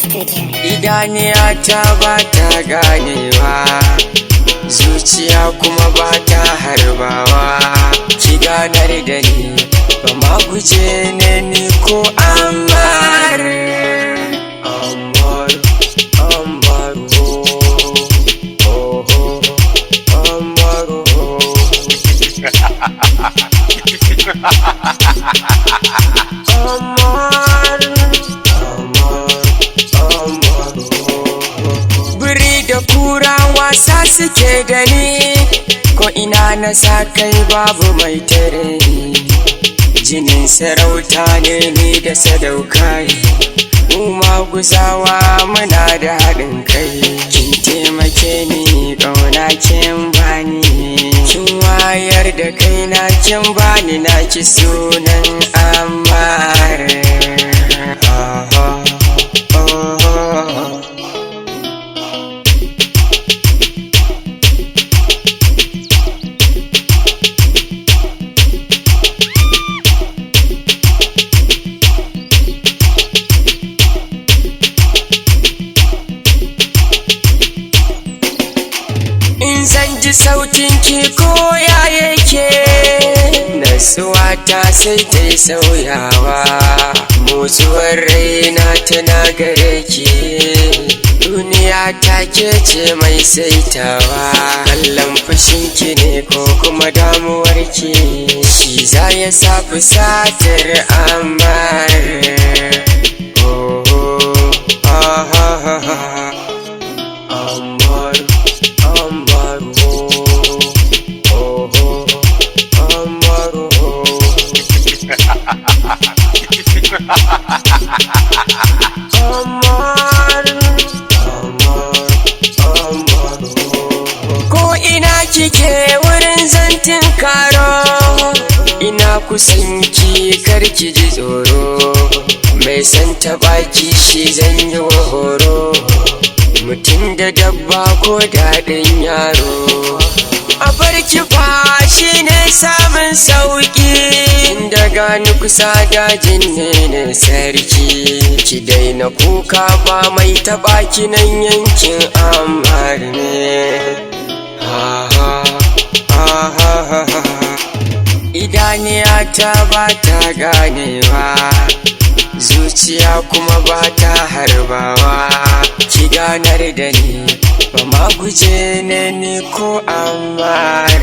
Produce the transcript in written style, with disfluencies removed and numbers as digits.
Idaniya ta ba ta ganewa, zuciya kuma ba ta harbawa. Ki ganar da ni, ba ma guje ne ni ko Ammar. Ammar, Ammar, oh, oh, Ammar, oh. Ammar, Ammar, Ammar, oh. Biri da kura wasa suke da ni, ko ina na sa kai babu mai tare ni. Jinin sarauta ne ni da sadaukai, mu maguzawa muna da haɗin kai. Kin taimake ni, ƙauna kin bani, kin wayar da kaina, kin bani na ki sunan Ammar. Ah, ah, ah. In zan ji sautin ki ko ya yake, nasuwa ta sai ta yi sauyawa. Motsuwar raina tana gare ki, duniya ta ke ce mai saitawa. Kallon fushin ki ne ko kuma damuwar ki, shi za ya sa fusatar Ammar. Oh, oh, ah, ah, ah, ah. Ammar, Ammar, oh, oh, oh, Ammar, oh. Ammar, Ammar, Ammar, oh. Ko ina kike wurin zantin karo, ina kusan ki karki ji tsoro. Mai san taɓa ki shi zan yi wa horo, mutum da dabba ko daɗin yaro. A barki fa shi ne samun sauƙi, inda gani kusa dajin ne ne sarki. Ki daina kuka ba mai taɓa ki nan yankin Ammar ne. Ha ha ha ha ha ha. Idaniya ta ba ta ganewa, zuciya kuma ba ta harbawa. Ki ganar da ni, ba ma guje ne ni ko Ammar.